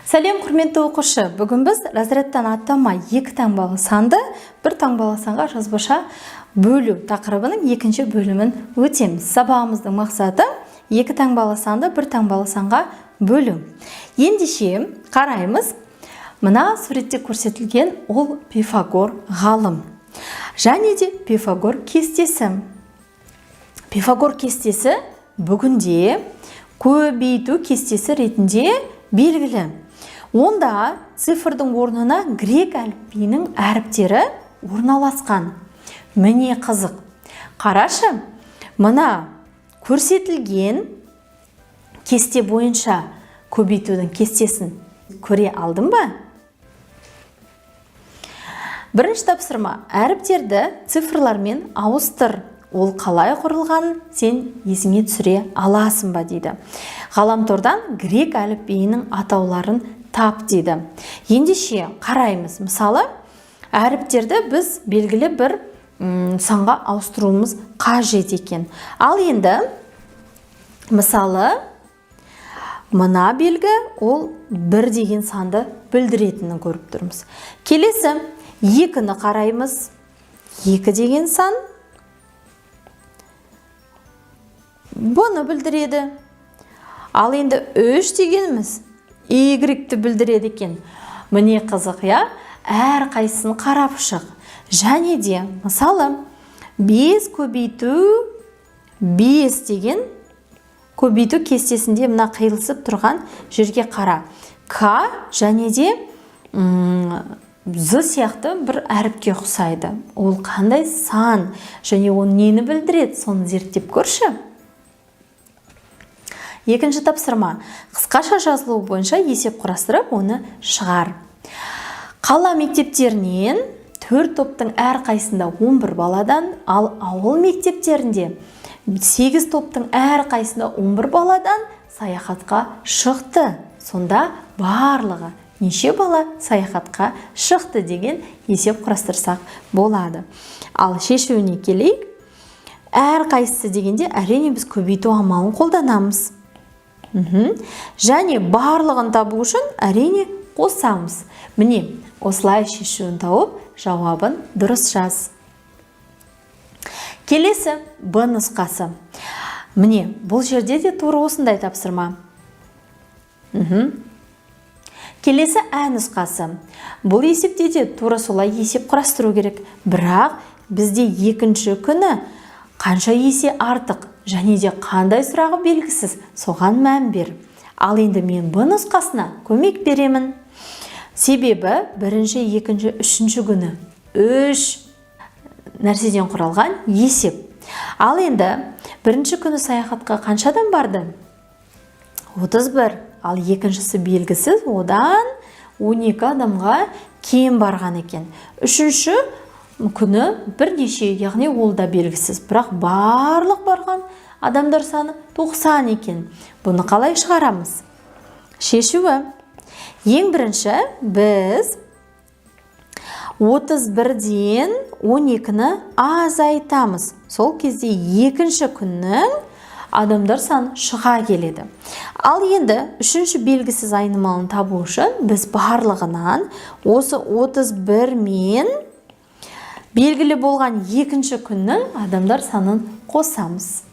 Сәлем, құрметті оқушы! Бүгін біз разрядтан аттама екі таңбалы санды бір таңбалы санға жазбаша бөлу тақырыбының екінші бөлімін өтеміз. Сабағымыздың мақсаты – екі таңбалы санды бір таңбалы санға бөлу. Ендеше қараймыз. Мына суретте көрсетілген ол Пифагор ғалым және де Пифагор кестесі. Пифагор кестесі бүгінде көбейту кестесі ретінде белгілі. Онда цифрдың орнына грек әліпбиінің әріптері орналасқан. Міне, қызық, қарашы, мына көрсетілген кесте бойынша көбейтудің кестесін көре алдың ба? Бірінші тапсырма: әріптерді цифрлармен ауыстыр. Ол қалай құрылғанын сен есіңе түсіре аласың ба дейді. Ғаламтордан грек әліпбиінің атауларын тап дейді. Ендеше қараймыз. Мысалы, әріптерді біз белгілі бір санға ауыстыруымыз қажет екен. Ал енді, мысалы, мына белгі ол бір деген санды білдіретінін көріп тұрмыз. Келесі екіні қараймыз. Екі деген сан бұны білдіреді. Ал енді үш дегеніміз y-ті білдіреді екен. Міне, қызық, иә? Әрқайсысын қарап шық. Және де, мысалы, 5 көбейту 5 деген көбейту кестесінде мына қиылысып тұрған жерге қара. К және де з сияқты бір әріпке ұқсайды. Ол қандай сан және ол нені білдіреді, соны зерттеп көрші. Екінші тапсырма: қысқаша жазылуы бойынша есеп құрастырып, оны шығар. Қала мектептерінен төрт топтың әрқайсысында 11 баладан, ал ауыл мектептерінде 8 топтың әрқайсысында 11 баладан саяхатқа шықты. Сонда барлығы неше бала саяхатқа шықты деген есеп құрастырсақ болады. Ал шешуіне келейік. Әрқайсысы дегенде, әрине, біз көбейту амалын қолданамыз. Және барлығын табу үшін, әрине, қосамыз. Міне, осылай шешуін тауып, жауабын дұрыс жаз. Келесі Б нұсқасы. Міне, бұл жерде де тура осындай тапсырма. Келесі Ә нұсқасы. Бұл есепте де тура солай есеп құрастыру керек. Бірақ бізде екінші күні қанша есе артық және де қандай сұрағы белгісіз, соған мән бер. Ал енді мен Б нұсқасына көмек беремін. Себебі бірінші, екінші, үшінші күні үш нәрседен құралған есеп. Ал енді бірінші күні саяхатқа қанша адам барды? 31. Ал екіншісі белгісіз, одан 12 адамға кем барған екен. Үшінші күні бірнеше, яғни ол да белгісіз, бірақ барлық барған адамдар саны 90 екен. Бұны қалай шығарамыз? Шешуі: ең бірінші біз 31-ден 12-ні азайтамыз. Сол кезде екінші күннің адамдар саны шыға келеді. Ал енді үшінші белгісіз айнымалыны табу үшін біз барлығынан осы 31 мен белгілі болған екінші күннің адамдар санын қосамыз.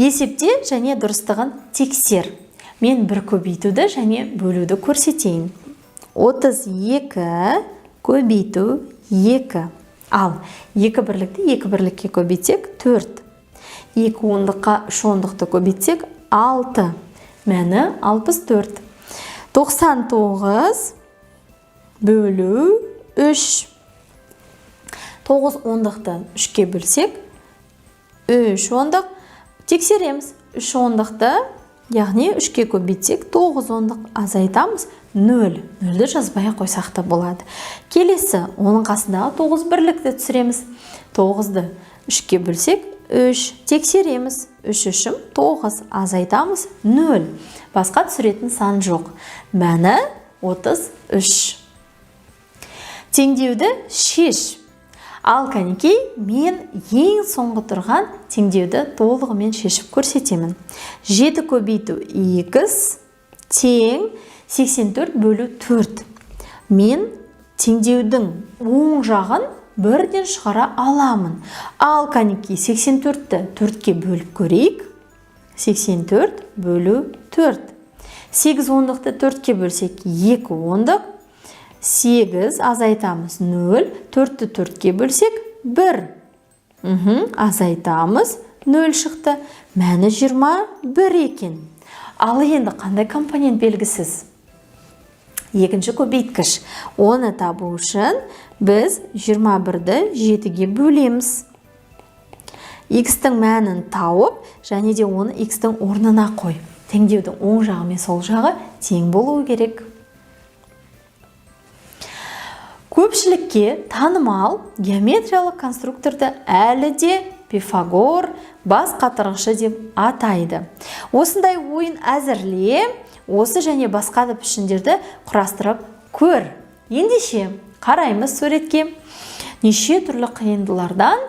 Есепте және дұрыстығын тексер. Мен бір көбейтуді және бөлуді көрсетейін. 32 көбейту 2. Ал екі бірлікті екі бірлікке көбейтсек, 4. Екі ондыққа үш ондықты көбейтсек, 6. Мәні 64. 99 бөлу 3. 9 ондықты үшке бөлсек, 3 ондық. Тексереміз. 3 ондықты, яғни үшке көбейтсек, 9 ондық, азайтамыз 0. Нөлді жазбай ақ қойсақ та болады. Келесі оның қасындағы 9 бірлікті түсіреміз. 9-ды үшке бөлсек, 3. Тексереміз. 3 үшім 9, азайтамыз 0. Басқа түсіретін сан жоқ. Мәні 33. Теңдеуді шеш. Ал кәнекей, мен ең соңғы тұрған теңдеуді толығымен шешіп көрсетемін. 7 көбейту х тең 84 бөлу 4. Мен теңдеудің оң жағын бірден шығара аламын. Ал кәнекей, 84-ті 4-ке бөліп көрейік. 84 бөлу 4. 8 ондықты 4-ке бөлсек, 2 ондық. 8 азайтамыз 0, 4-ті 4-ке бөлсек, 1. Азайтамыз, 0 шықты. Мәні 21 екен. Ал енді қандай компонент белгісіз? Екінші көбейткіш. Оны табу үшін біз 21-ді 7-ге бөлеміз. X-тің мәнін тауып, және де оны x-тің орнына қой. Теңдеудің оң жағы мен сол жағы тең болуы керек. Көпшілікке танымал геометриялық конструкторды әлі де Пифагор бас қатырғышы деп атайды. Осындай ойын әзірле, осы және басқа да пішіндерді құрастырып көр. Ендеше, қараймыз суретке. Неше түрлі қиындылардан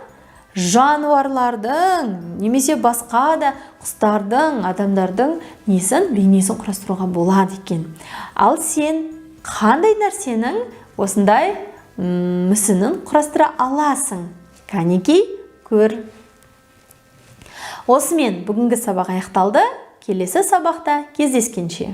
жануарлардың немесе басқа да құстардың, адамдардың несін, бейнесін құрастыруға болады екен. Ал сен қандай нәрсенің осындай мүсінін құрастыра аласың? Кәнекей, көр. Осымен бүгінгі сабақ аяқталды. Келесі сабақта кездескенше.